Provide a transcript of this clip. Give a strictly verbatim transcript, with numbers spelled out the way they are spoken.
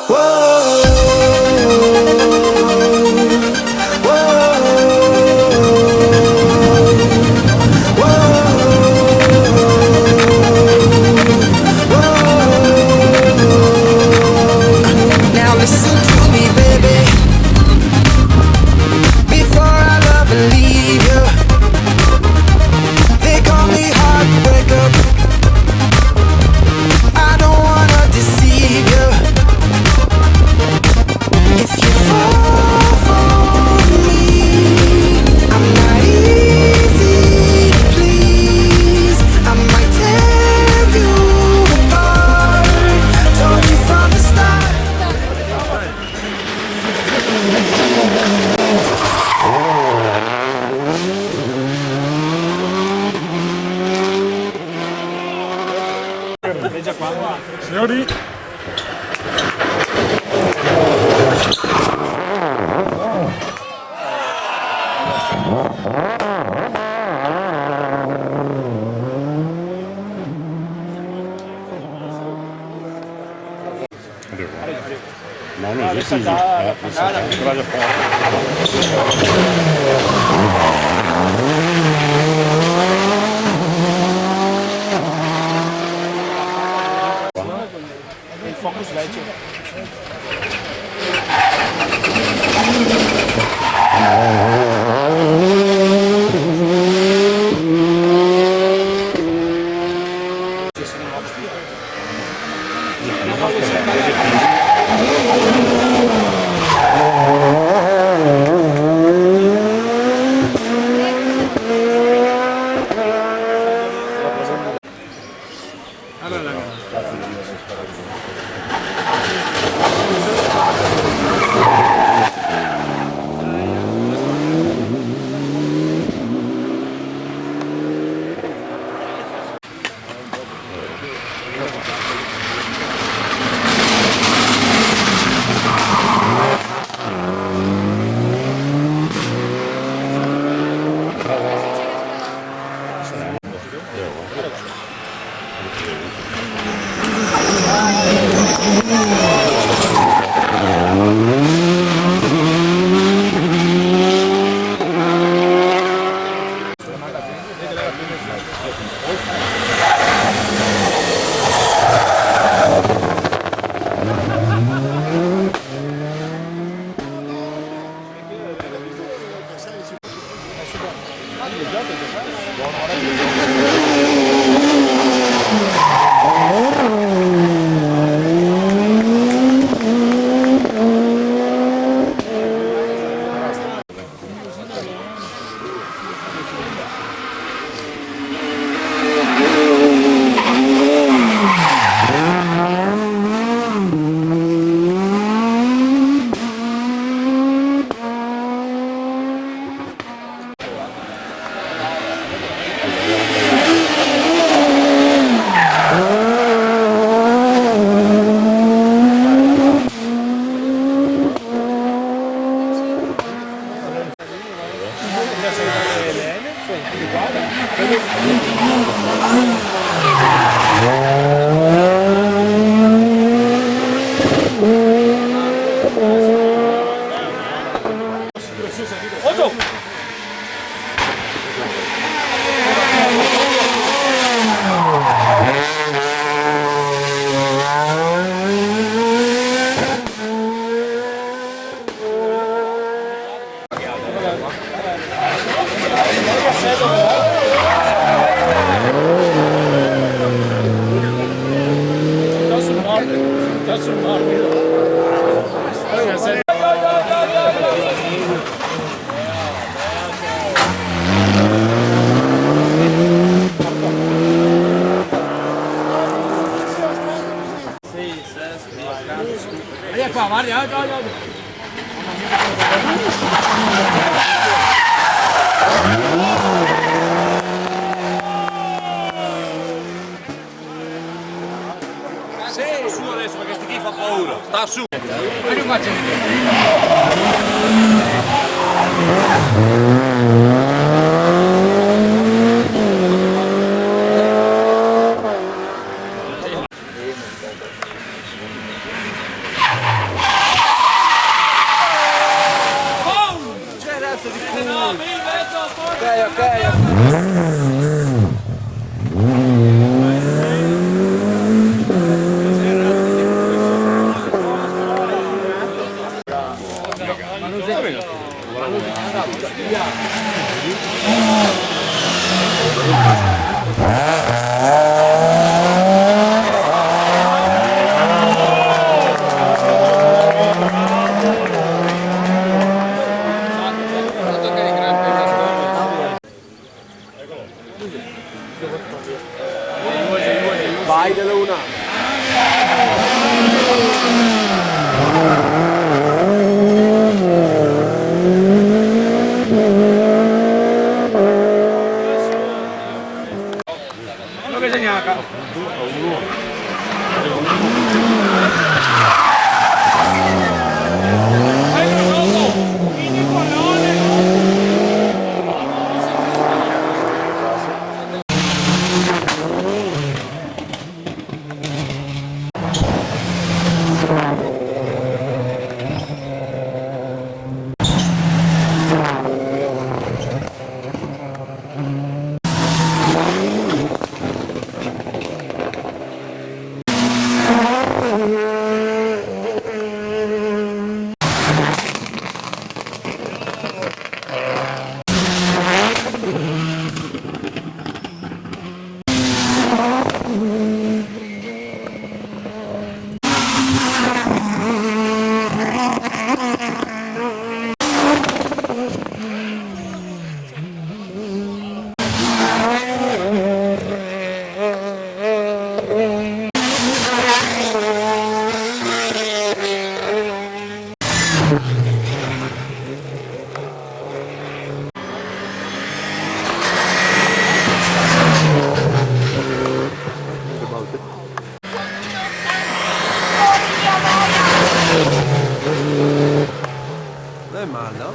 Whoa, whoa, whoa. Now listen to me, baby. Before I love and leave you, they call me heartbreaker. I don't wanna deceive you. If you fall for me, I'm not easy to please. I might tear you apart. Told you from the start. Signori. No, no, io sì, sì. Eh, adesso, adesso, adesso. Il focus vecchio. Via qua, guarda, guarda, guarda. Sì, su adesso perché sti qui fa paura. Sta su. Vai de luna. Lo che segna? Non è male, no?